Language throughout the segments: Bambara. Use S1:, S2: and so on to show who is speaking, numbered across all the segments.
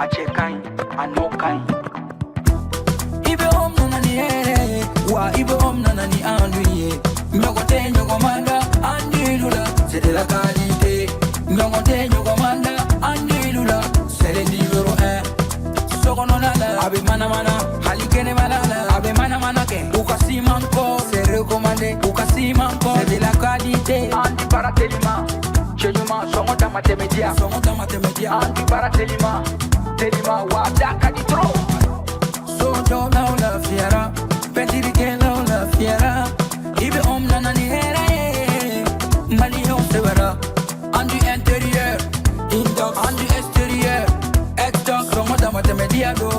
S1: A cɛ ka ɲi, a nɔ ka ɲi. I bɛ o nana ni hɛrɛ ye wa, i bɛ o nana ni andu ye. Ɲɔgɔn tɛ ɲɔgɔn man da andilu la, c'est de la qualité. Ɲɔgɔn tɛ ɲɔgɔn man da andilu la, c'est le numéro 1. Sokɔnɔna la, a bɛ manamana, hali kɛnɛmana la, a bɛ manamana kɛ. U ka siman kɔ, c'est recommandé. U ka siman kɔ, c'est de la qualité. An di baara telima, cɛ ɲuman, sɔngɔ dama tɛmɛ diya, sɔngɔ dama tɛmɛ diya. An di baara telima telima wa, da ka di trop. Sojɔlaw lafiyara, pɛntirikɛlaw lafiyara. I bɛ om nana ni hɛrɛ ye, maliyɛnw sɛbɛra. An du intérieur indox, an du extérieur extox, sɔngɔ dama tɛmɛ diya do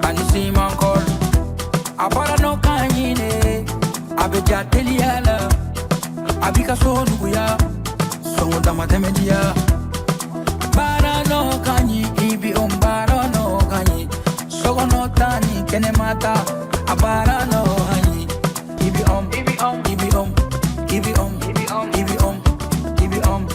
S1: ani siman kɔl. A baara nɔ ka ɲi de, a bɛ ja teliya la, a b'i ka so nuguya, sɔngɔ dama tɛmɛ diya. Baara nɔ ka ɲi, i bi o baara nɔ ka ɲi, sokɔnɔ ta ni kɛnɛma ta, a baara nɔ ka ɲi. I bi om, i bi om, i bi om, i bi om, i bi om, i bi om, i bi om.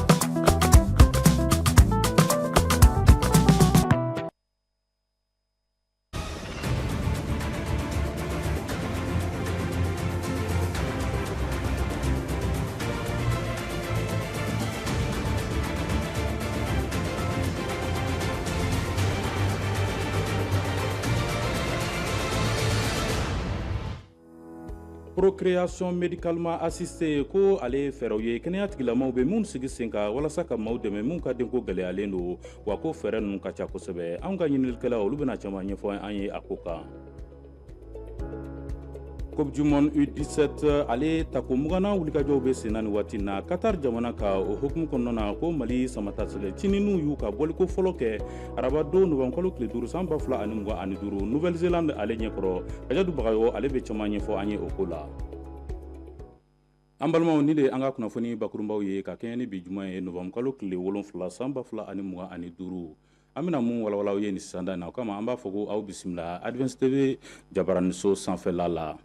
S2: Procréation médicalement assistée, ko ale ye fɛɛrɛw ye kɛnɛya tigilamaaw bɛ minnu sigi sen kan walasa ka maaw dɛmɛ minnu ka denko gɛlɛyalen don. Wa ko fɛɛrɛ ninnu ka ca kosɛbɛ. Anw ka ɲininikɛlaw, olu bɛna caman ɲɛfɔ an ye a ko kan. Coupe du monde U17, ale tako 20nan wulikajɔw bɛ sen na nin waati na Qatar jamana ka. O hukumu kɔnɔna na, ko Mali samatasɛgɛ cininw y'u ka bɔliko fɔlɔ kɛ araba don novembre kalo tile 5 san 2025 Nouvelle Zélande ale ɲɛkɔrɔ. Kajatu Bagayogo, ale bɛ caman ɲɛfɔ an ye o ko la. An balimaw, ni de ye an ka kunnafoni bakurunbaw ye ka kɛɲɛ ni bi juma ye, novembre kalo tile 7 san 2025. An bɛna mun walawala aw ye nin sisan da in na? O kama, an b'a fɔ ko aw bisimila Advance TV jabaraniso sanfɛla la.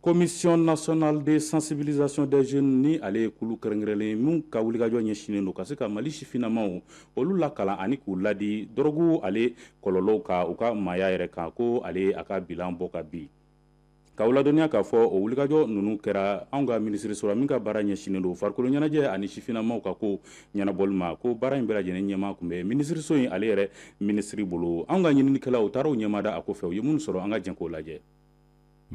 S2: Commission nationale de sensibilisation des jeunes, ni ale ye kulu kɛrɛnkɛrɛnlen min ka wulikajɔ ɲɛsinnen don ka se ka Mali sifinnamaw olu lakalan ani k'u ladi dɔrɔgu ale kɔlɔlɔw kan u ka maaya yɛrɛ kan, ko ale a ka bilan bɔ ka bi k'aw ladɔnniya k'a fɔ o wulikajɔ ninnu kɛra anw ka minisiriso la min ka baara ɲɛsinnen don farikolo ɲɛnajɛ ani sifinnamaw ka ko ɲɛnabɔli ma. Ko baara in bɛɛ lajɛlen ɲɛmaa tun bɛ minisiriso in ale yɛrɛ minisiri bolo. Anw ka ɲininikɛlaw taara u ɲɛma da a ko fɛ. U ye minnu sɔrɔ, an ka jɛn k'o lajɛ.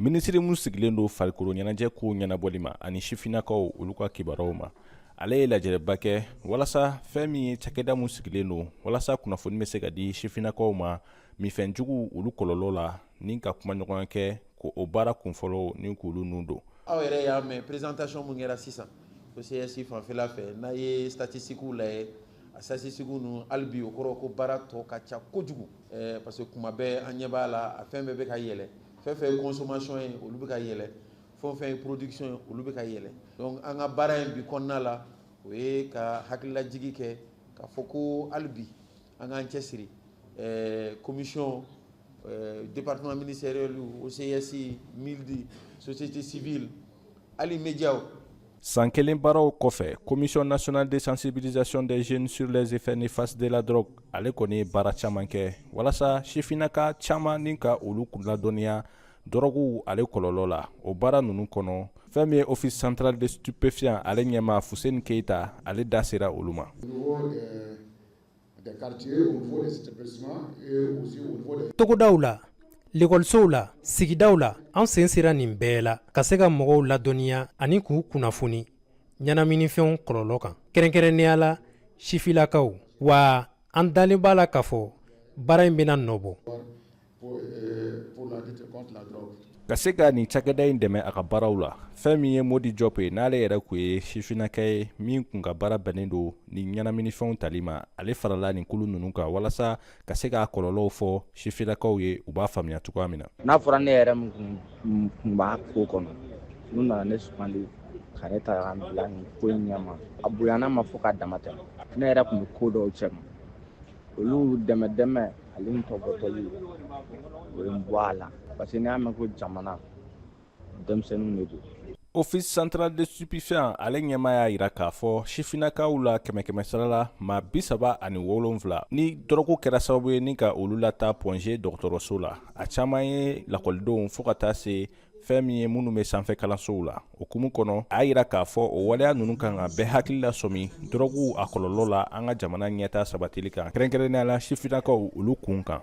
S3: Minisiri min sigilen don farikolo ɲɛnajɛ kow ɲɛnabɔli ma ani sifinnakaw olu ka kibaruyaw ma, ale ye lajɛrɛba kɛ walasa fɛn min ye cakɛda min sigilen don walasa kunnafoni bɛ se ka di sifinnakaw ma minfɛnjugu olu kɔlɔlɔ la, ni ka kumaɲɔgɔnya kɛ ko o baara kunfɔlɔw ni k'olu nun don.
S4: Aw yɛrɛ y'a mɛn, présentation mun kɛra sisan OCS fanfɛla fɛ, n'a ye statistiques lajɛ, a statistiques ninnu hali bi, o kɔrɔ ko baara tɔ ka ca kojugu, parce que kuma bɛɛ an ɲɛ b'a la, a fɛn bɛɛ bɛ ka yɛlɛ. Fɛn fɛn ye consommation ye, olu bɛ ka yɛlɛ. Fɛn o fɛn ye production ye, olu bɛ ka yɛlɛ. Donc an ka baara in bi kɔnɔna la, o ye ka hakililajigi kɛ k'a fɔ ko hali bi an k'an cɛsiri, commission, département ministériel, OCS, MILD, société civile, hali médiaw.
S3: San kelen baaraw kɔfɛ, Commission nationale de sensibilisation des jeunes sur les effets néfastes de la drogue, ale kɔni ye baara caman kɛ walasa sifinnaka caman ni ka olu ladɔnniya dɔrɔguw ale kɔlɔlɔ la. O baara ninnu kɔnɔ, fɛn min ye Office central de stupéfiant ale ɲɛmaa Fuseni Keyita, ale da sera olu ma.
S5: Togodaw la, lekɔlisow la, sigidaw la, an sen sera nin bɛɛ la ka se ka mɔgɔw ladɔnniya ani k'u kunnafoni ɲɛnaminifɛnw kɔlɔlɔ kan, kɛrɛnkɛrɛnnenya la sifilakaw. Wa an dalen b'a la k'a fɔ baara in bɛna nɔ bɔ.
S3: Ka se ka nin cakɛda in dɛmɛ a ka baaraw la, fɛn min ye Modi Jɔp ye, n'ale yɛrɛ kun ye sifinnaka ye min kun ka baara bɛnnen don ni ɲɛnaminifɛnw tali ma, ale farala nin kulu ninnu kan walasa ka se k'a kɔlɔlɔw fɔ sifinnakaw ye, u b'a faamuya cogoya min na.
S6: N'a fɔra ne yɛrɛ min kun b'a ko kɔnɔ, n'u nana ne sugandi ka ne ta ka n bila nin ko in ɲɛma, a bonyana ma fo ka damatɛmɛ. Ne yɛrɛ kun bɛ ko dɔw cɛ ma, olu dɛmɛ dɛmɛ ale ni tɔbɔtɔli, o ye n bɔ a la, parce que n'i y'a mɛn ko jamana, denmisɛnninw de don.
S3: Office central de stupéfiant ale ɲɛmaa y'a yira k'a fɔ sifinnakaw la kɛmɛ sara la maa 37 ni dɔrɔgu kɛra sababu ye ni ka olu lataa Point G dɔgɔtɔrɔso la. A caman ye lakɔlidenw fo ka taa se fɛn min ye minnu bɛ sanfɛ kalansow la. O hukumu kɔnɔ, a y'a yira k'a fɔ o waleya ninnu kan ka bɛɛ hakili lasɔmi dɔrɔgu a kɔlɔlɔ la an ka jamana ɲɛtaa sabatili kan, kɛrɛnkɛrɛnnenya la sifinnakaw olu kun kan.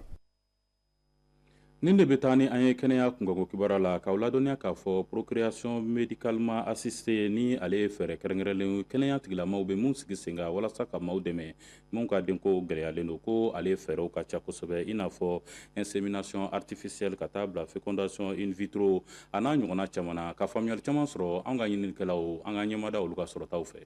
S2: Nin de bɛ taa ni an ye kɛnɛya kunkanko kibaruya la, k'aw ladɔnniya k'a fɔ procréation médicalement assistée ni ale ye fɛɛrɛ kɛrɛnkɛrɛnlen kɛnɛya tigilamaw bɛ mun sigi sen kan walasa ka maaw dɛmɛ minnu ka denko gɛlɛyalen don, ko ale fɛɛrɛw ka ca kosɛbɛ, i n'a fɔ insémination artificielle ka taa bila fécondation in vitro, a n'a ɲɔgɔnna caman na. Ka faamuyali caman sɔrɔ, an ka ɲininikɛlaw, an ka ɲɛmada olu ka sɔrɔtaw fɛ.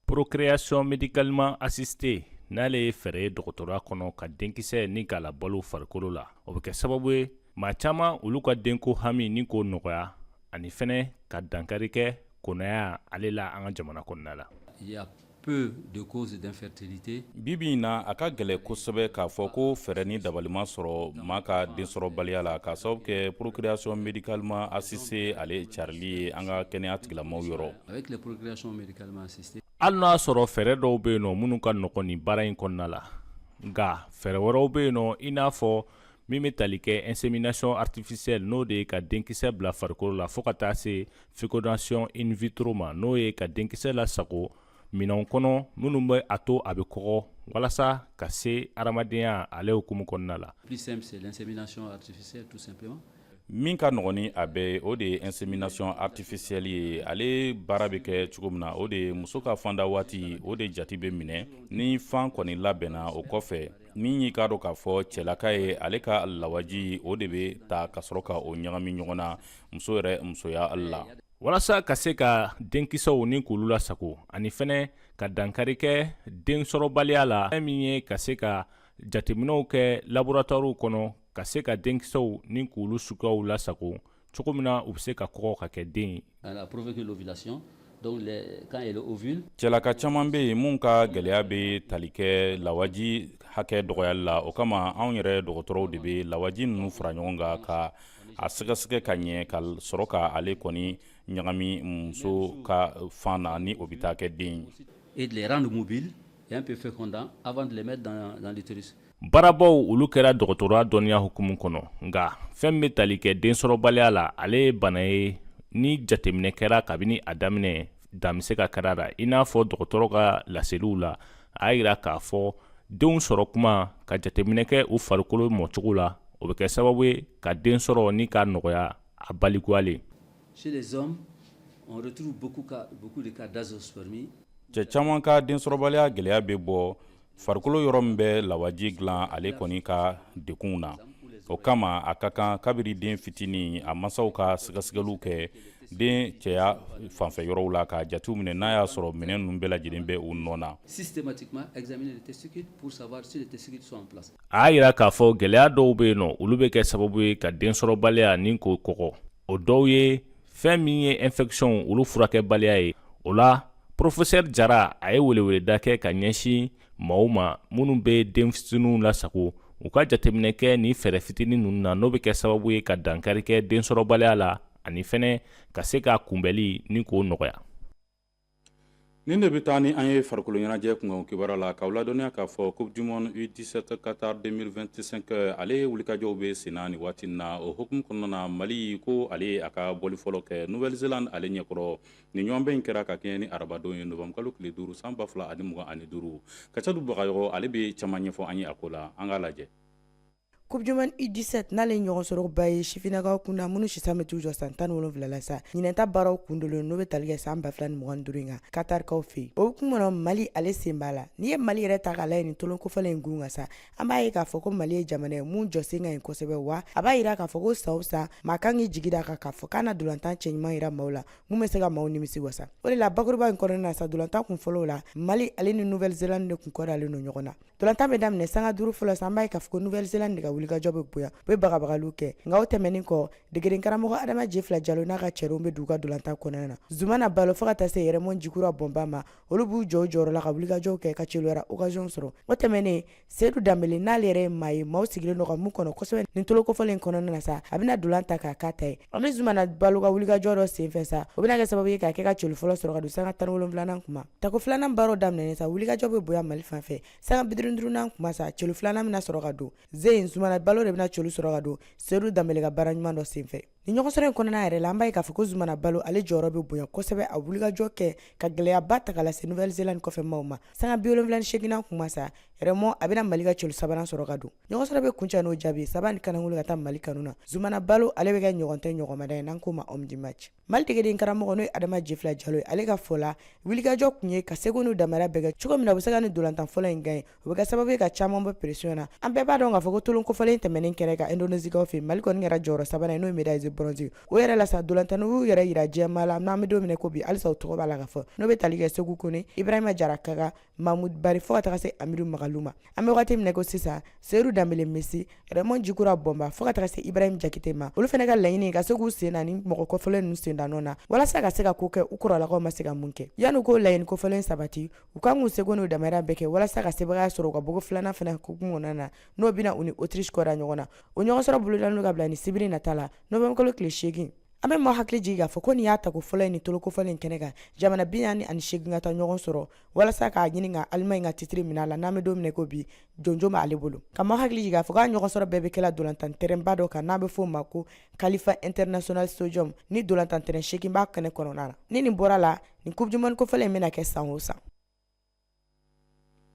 S3: Procréation médicalement assistée, n'ale ye fɛɛrɛ ye dɔgɔtɔrɔya kɔnɔ ka denkisɛ ni k'a labalo farikolo la, o bɛ kɛ sababu ye maa caman olu ka denko hami ni k'o nɔgɔya, ani fɛnɛ ka dankari kɛ konaya ale la an ka jamana kɔnɔna la.
S7: Il y a peu de causes d'infertilité.
S2: Bi bi in na, a ka gɛlɛ kosɛbɛ k'a fɔ ko fɛɛrɛ ni dabalima sɔrɔ maa ka densɔrɔbaliya la, k'a sababu kɛ procréation médicalement assistée ale carili ye an ka kɛnɛya tigilamaw yɔrɔ.
S7: Avec les procréations médicalement assistées,
S3: Hali n'o y'a sɔrɔ fɛɛrɛ dɔw bɛ yen nɔ minnu ka nɔgɔn nin baara in kɔnɔna la, nka fɛɛrɛ wɛrɛw bɛ yen nɔ, i n'a fɔ min bɛ tali kɛ insémination artificielle, n'o de ye ka denkisɛ bila farikolo la, fo ka taa se fécondation in vitro ma, n'o ye ka denkisɛ lasago minɛnw kɔnɔ minnu bɛ a to a bɛ kɔgɔ walasa ka se adamadenya ale hukumu kɔnɔna la.
S7: Plus simple, c'est l'insémination artificielle, tout simplement.
S2: Min ka nɔgɔn ni a bɛɛ ye, o de ye insémination artificielle ye. Ale baara bɛ kɛ cogo min na, o de ye muso ka fanda waati, o de jate bɛ minɛ. Ni fan kɔni labɛnna, o kɔfɛ, min y'i k'a dɔn k'a fɔ cɛlaka ye, ale ka lawaji, o de bɛ ta ka sɔrɔ ka o ɲagami ɲɔgɔn na muso yɛrɛ musoya la.
S3: Walasa ka se ka denkisɛw ni k'olu lasago, ani fɛnɛ ka dankari kɛ densɔrɔbaliya la, fɛn min ye ka se ka jateminɛw kɛ laboratoirew kɔnɔ ka se ka denkisɛw ni k'olu suguyaw lasago cogo min na u bɛ se ka kɔgɔ ka kɛ den ye.
S7: Elle a provoqué l'ovulation. Donc, quand elle ovule,
S2: Cɛlaka caman bɛ yen mun ka gɛlɛya bɛ tali kɛ lawaji hakɛ dɔgɔyali la. O kama, anw yɛrɛ dɔgɔtɔrɔw de bɛ lawaji ninnu fara ɲɔgɔn kan ka a sɛgɛsɛgɛ ka ɲɛ, ka sɔrɔ ka ale kɔni ɲagami muso ka fan na, ni o bɛ taa kɛ den ye.
S7: Et de les rendre mobiles et un peu fécondants avant de les mettre dans l'utérus.
S3: Baarabaw olu kɛra dɔgɔtɔrɔya dɔnniya hukumu kɔnɔ, nka fɛn bɛ tali kɛ densɔrɔbaliya la, ale ye bana ye ni jateminɛ kɛra kabini a daminɛ, dan bɛ se ka kɛra la. I n'a fɔ dɔgɔtɔrɔ ka laseliw la, a y'a yira k'a fɔ denw sɔrɔ kuma ka jateminɛ kɛ u farikolo mɔcogo la, o bɛ kɛ sababu ye ka den sɔrɔ ni ka nɔgɔya a balikuyalen.
S7: Chez les hommes, on retrouve beaucoup de cas d'azoospermie.
S2: Cɛ caman ka densɔrɔbaliya gɛlɛya bɛ bɔ farikolo yɔrɔ min bɛ lawaji dilan, ale kɔni ka dekunw na. O kama, a ka kan kabiri den fitinin, a masaw ka sɛgɛsɛgɛliw kɛ den cɛya fanfɛ yɔrɔw la, k'a jatew minɛ n'a y'a sɔrɔ minɛn ninnu bɛɛ lajɛlen bɛ u nɔ na.
S7: Systématiquement examiner les testicules pour savoir si les testicules sont en place.
S3: A y'a yira k'a fɔ gɛlɛya dɔw bɛ yen nɔ, olu bɛ kɛ sababu ye ka densɔrɔbaliya ni k'o kɔgɔ. O dɔw ye fɛn min ye infection olu furakɛbaliya ye. O la, professeur Jara a ye weleweleda kɛ ka ɲɛsin maaw ma minnu bɛ den fitininw lasago, u ka jateminɛ kɛ nin fɛɛrɛ fitinin ninnu na, n'o bɛ kɛ sababu ye ka dankari kɛ densɔrɔbaliya la, ani fɛnɛ ka se ka kunbɛli ni k'o nɔgɔya.
S2: Nin de bɛ taa ni an ye farikolo ɲɛnajɛ kunkan kibaruya la, k'aw ladɔnniya k'a fɔ Coupe du monde U17 Qatar 2025, ale ye wulikajɔw bɛ sen na nin waati in na. O hukumu kɔnɔna na, Mali ko ale ye a ka bɔli fɔlɔ kɛ Nouvelle-Zélande ale ɲɛkɔrɔ. Nin ɲɔgɔnbɛn in kɛra ka kɛɲɛ ni arabadon ye, novembre kalo tile 5 san 2025. Kacadu Bagayɔgɔ, ale bɛ caman ɲɛfɔ an ye a ko la, an k'a lajɛ.
S8: Coupe du monde U17, n'ale ye ɲɔgɔn sɔrɔba ye sifinnakaw kunda minnu sisan bɛ t'u jɔ san 17 la sa. Ɲinɛ ta baaraw kun dolen, n'o bɛ tali kɛ san 2025 in kan Qatarkaw fɛ yen. O hukumu kɔnɔ, Mali ale sen b'a la. N'i ye Mali yɛrɛ ta k'a lajɛ nin tolon kofɔlen in gun kan sa, an b'a ye k'a fɔ ko Mali ye jamana ye mun jɔsen ka ɲi kosɛbɛ. Wa a b'a yira k'a fɔ ko san o san, maa kan k'i jigi da kan k'a fɔ k'a na dolantan cɛɲuman yira maaw la mun bɛ se ka maaw nimisi wasa. O de la, bakuruba in kɔnɔna na sa, dolantan kun fɔlɔw la, Mali ale ni Nouvelle Zélande de kun kɔdalen don ɲɔgɔn na. Dolantan bɛ daminɛ sanga 5 fɔlɔ sa, an b'a ye k'a fɔ ko Nouvelle Zélande de ka wuli. wulikajɔ bɛ bonya, u bɛ bagabagaliw kɛ. Nka o tɛmɛnen kɔ, degeden karamɔgɔ Adama Jefila Jalo n'a ka cɛdenw bɛ don u ka dolantan kɔnɔna na. Zumana Balo fo ka taa se Raymond Jikura Bɔnba ma, olu b'u jɔ u jɔyɔrɔ la ka wulikajɔw kɛ ka celuyara occasion sɔrɔ. O tɛmɛnen, Seyidu Danbele n'ale yɛrɛ ye maa ye maaw sigilen don ka mun kɔnɔ kosɛbɛ nin tolon kofɔlen kɔnɔna na sa, a bɛna dolan ta k'a k'a ta ye. Ani Zumana Balo ka wulikajɔ dɔ senfɛ sa, o bɛna kɛ sababu ye k'a kɛ ka celu fɔlɔ sɔrɔ ka don sanga 17nan kuma. Tako filanan baaraw daminɛnen sa, wulikajɔ bɛ bonya Mali fan fɛ. Sanga 55nan kuma sa, celu filanan bɛna sɔrɔ ka don. Zeyin Zumana Balo de bɛna celu sɔrɔ ka don Seyidu Danbele ka baara ɲuman dɔ senfɛ. Ni ɲɔgɔnsɔrɔ in kɔnɔna yɛrɛ la, an b'a ye k'a fɔ ko Zumana Balo ale jɔyɔrɔ bɛ bonya kosɛbɛ, a wulikajɔ kɛ ka gɛlɛyaba ta ka lase Nouvelle-Zélande kɔfɛ maaw ma. Sanga 78nan kuma sa, Raymond a bɛna Mali ka celu sabanan sɔrɔ ka don. Ɲɔgɔnsɔrɔ bɛ kuncɛ n'o jaabi 3 ni kanangolo ka taa Mali kanu na. Zumana Balo ale bɛ kɛ ɲɔgɔn tɛ ɲɔgɔnmada ye n'an k'o ma homme du match. Mali degeden karamɔgɔ n'o ye Adama Jefila Jalo ye, ale ka fɔ la, wulikajɔ kun ye ka seko n'u damara bɛɛ kɛ cogo min na u bɛ se ka nin dolantan fɔlɔ in gagner. O bɛ kɛ sababu ye ka caman bɔ pression na. An bɛɛ b'a dɔn k'a fɔ ko tolon kofɔlen tɛmɛnen kɛnɛ kan Indonésikaw fɛ, Mali kɔni kɛra jɔyɔrɔ sabanan ye n'o ye médaille de bronze. O yɛrɛ la sa, dolantannaw y'u yɛrɛ jira diɲɛmaa la, n'an bɛ don min na ko bi, halisa u tɔgɔ b'a la ka fɔ, n'o bɛ tali kɛ Seku Kone, Ibrahima Jara Kaga, Mahmoud Bari fo ka taga se Amidu Magalu ma. An bɛ waati min na ko sisan, Seyidu Danbele Messi, Raymond Jikura Bɔnba fo ka taga se Ibrahim Jakite ma, olu fana ka laɲini ka se k'u sen na ni mɔgɔ kofɔlen ninnu sen da nɔ na walasa ka se ka ko kɛ u kɔrɔlakaw ma se ka mun kɛ. Yanni k'o laɲini kofɔlen sabati, u kan k'u seko n'u damayira bɛɛ kɛ walasa ka sebaaya sɔrɔ u ka bɔko filanan fana hukumu kɔnɔna na, n'o bɛna u ni Autriche kɔda ɲɔgɔn na. O ɲɔgɔnsɔrɔ bolodalen don ka bila ni sibiri nata la, novembre kalo tile 8. An bɛ maaw hakili jigin k'a fɔ ko nin y'a tako fɔlɔ ye nin tolon kofɔlen kɛnɛ kan, jamana 48 ka taa ɲɔgɔn sɔrɔ walasa k'a ɲini ka Allemagne ka titiri minɛ a la, n'an bɛ don min na ko bi jɔnjɔn b'ale bolo. Ka maaw hakili jigin k'a fɔ k'a ɲɔgɔnsɔrɔ bɛɛ bɛ kɛla dolantan terrain ba dɔ kan n'an bɛ f'o ma ko Khalifa International Stadium, ni dolantan terrain 8 b'a kɛnɛ kɔnɔna na. Ni nin bɔra la, nin Coupe du monde kofɔlen in bɛna kɛ san o san.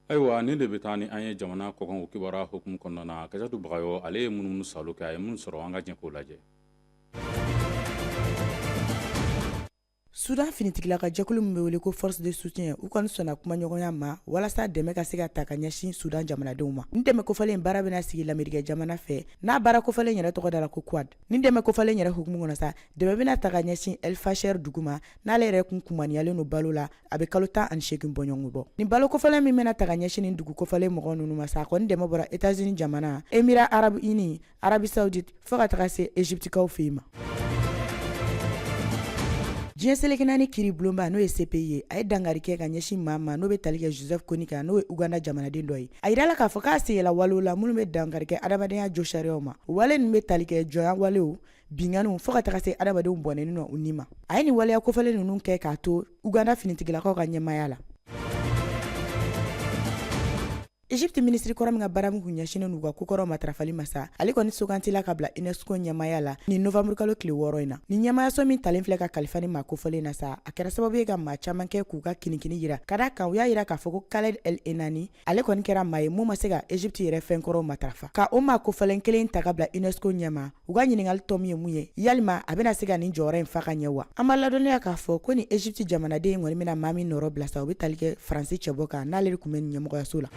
S2: Ayiwa, nin de bɛ taa ni an ye jamana kɔkan kibaruya hukumu kɔnɔna na. Kajatu Bagayɔ ale ye munumunu salo kɛ, a ye mun sɔrɔ, an ka jɛ k'o lajɛ.
S8: Sudan finitigila ka jɛkulu min bɛ wele ko force de soutien, u kɔni sɔnna kumaɲɔgɔnya ma walasa dɛmɛ ka se ka ta ka ɲɛsin Sudan jamanadenw ma. Nin dɛmɛ kofɔlen baara bɛna sigi Lamerikɛ jamana fɛ, n'a baara kofɔlen yɛrɛ tɔgɔ dara ko Quad. Nin dɛmɛ kofɔlen yɛrɛ hukumu kɔnɔ sa, dɛmɛ bɛna ta ka ɲɛsin El Fasher dugu ma, n'ale yɛrɛ kun kunmaniyalen don balo la, a bɛ kalo 18 bɔɲɔgɔnko bɔ. Nin balo kofɔlen min bɛna ta ka ɲɛsin nin dugu kofɔlen mɔgɔ ninnu ma sa, a kɔni dɛmɛ bɔra Etats-Unis jamana, Emirats Arabes Unis, Arabie Saoudite fo ka taga se Egyptekaw fɛ yen ma. Diɲɛ seleke naani kiri bulonba n'o ye CPI ye, a ye dankari kɛ ka ɲɛsin maa ma n'o bɛ tali kɛ Joseph Kony kan, n'o ye Uganda jamanaden dɔ ye. A yirala k'a fɔ k'a sen yela walew la minnu bɛ dankari kɛ adamadenya josariyaw ma. O wale ninnu bɛ tali kɛ jɔnya walew, binkanniw fo ka taga se adamadenw bɔnɛni na u ni ma. A ye nin waleya kofɔlen ninnu kɛ k'a to Uganda finitigilakaw ka ɲɛmaaya la. Egypte minisiri kɔrɔ min ka baara min kun ɲɛsinnen n'u ka kokɔrɔ matarafali ma sa, ale kɔni sugantila ka bila UNESCO ɲɛmaaya la nin novembre kalo tile 6 in na. Nin ɲɛmaayaso min talen filɛ ka kalifa ni maa kofɔlen na sa, a kɛra sababu ye ka maa caman kɛ k'u ka kinikini yira, ka da kan u y'a yira k'a fɔ ko Khaled El Enani ale kɔni kɛra maa ye mun ma se ka Egypte yɛrɛ fɛnkɔrɔw matarafa. Ka o maa kofɔlen kelen ta ka bila UNESCO ɲɛma, u ka ɲininkali tɔ min ye mun ye, yalima a bɛna se ka nin jɔyɔrɔ in fa ka ɲɛ wa? An b'a ladɔnniya k'a fɔ ko nin Egypte jamanaden in kɔni bɛna maa min nɔrɔ bila sa, o bɛ tali kɛ Faransi cɛbɔ kan, n'ale de tun bɛ nin ɲɛmɔgɔyaso la.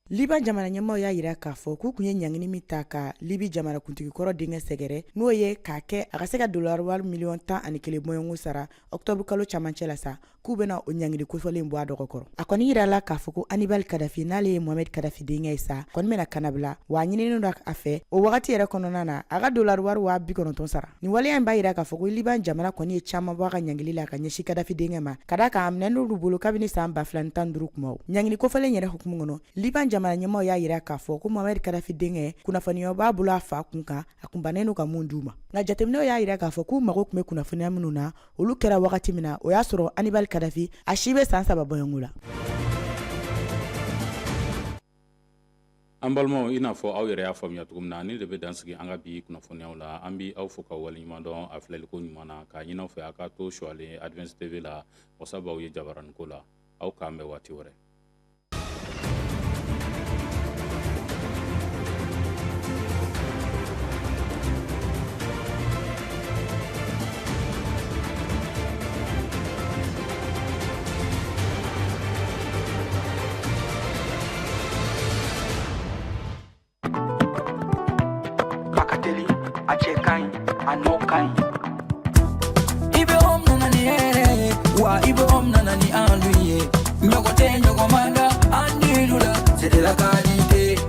S8: Liban jamana ɲɛmaaw y'a yira k'a fɔ k'u tun ye ɲangini min ta ka Libi jamanakuntigi kɔrɔ denkɛ sɛgɛrɛ, n'o ye k'a kɛ a ka se ka dolari wari miliyɔn 11 bɔɲɔgɔnko sara octobre kalo camancɛ la sa, k'u bɛna o ɲangili kofɔlen bɔ a dɔgɔ kɔrɔ. A kɔni yirala k'a fɔ ko Hannibal Kadafi, n'ale ye Mohamed Kadafi denkɛ ye sa, kɔni bɛna kannabila, wa a ɲininen don a fɛ o wagati yɛrɛ kɔnɔna na a ka dolari wari 90,000 sara. Nin waleya in b'a yira k'a fɔ ko Liban jamana kɔni ye caman bɔ a ka ɲangili la ka ɲɛsin Kadafi denkɛ ma, ka d'a kan a minɛnen olu bolo kabini san 2015 kumaw. Ɲangili kofɔlen yɛrɛ hukumu kɔnɔ, Liban jamana ɲɛmaaw y'a yira k'a fɔ ko Mohamed Kadafi denkɛ kunnafoniya b'a bolo a fa kun kan, a kun bannen don ka mun d'u ma. Nka jateminɛw y'a yira k'a fɔ k'u mago tun bɛ kunnafoniya minnu na, olu kɛra wagati min na, o y'a sɔrɔ Hannibal Kadafi a si bɛ san 3 bɔɲɔgɔnko la.
S2: An balimaw, i n'a fɔ aw yɛrɛ y'a faamuya cogo min na, nin de bɛ dan sigi an ka bi kunnafoniyaw la. An bɛ aw fo ka waleɲuman dɔn a filɛliko ɲuman na, k'a ɲini aw fɛ aw ka to suwalen Advance TV la, wasa b'aw ye jabaraniko la. Aw k'an bɛn waati wɛrɛ.
S1: A ka teli, a cɛ ka ɲi, a nɔ ka ɲi. IBM nana ni hɛrɛ ye, wa IBM nana ni andu ye. Ɲɔgɔn tɛ ɲɔgɔn ma da, andu la, c'est de la qualité.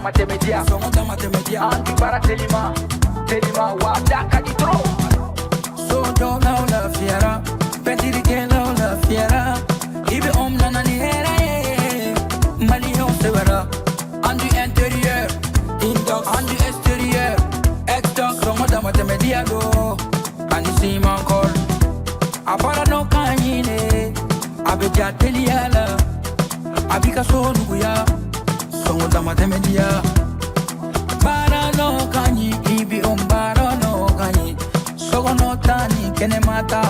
S1: Damatɛmɛ diya, sɔngɔ damatɛmɛ diya. An ti baara telima telima, wa da ka di trop. Sojɔlaw lafiyara, pɛntirikɛlaw lafiyara, i bɛ anw nana ni hɛrɛ ye, maliyɛnw sɛbɛra. An du intérieur intox, an du extérieur extox, sɔngɔ damatɛmɛ diya do ani siman kɔl. A baara nɔ ka ɲi de, a bɛ ja teliya la, a b'i ka so nuguya, sɔngɔ damatɛmɛ diya. Baara nɔ ka ɲi, i bi o baara nɔ ka ɲi, sokɔnɔ ta ni kɛnɛma ta.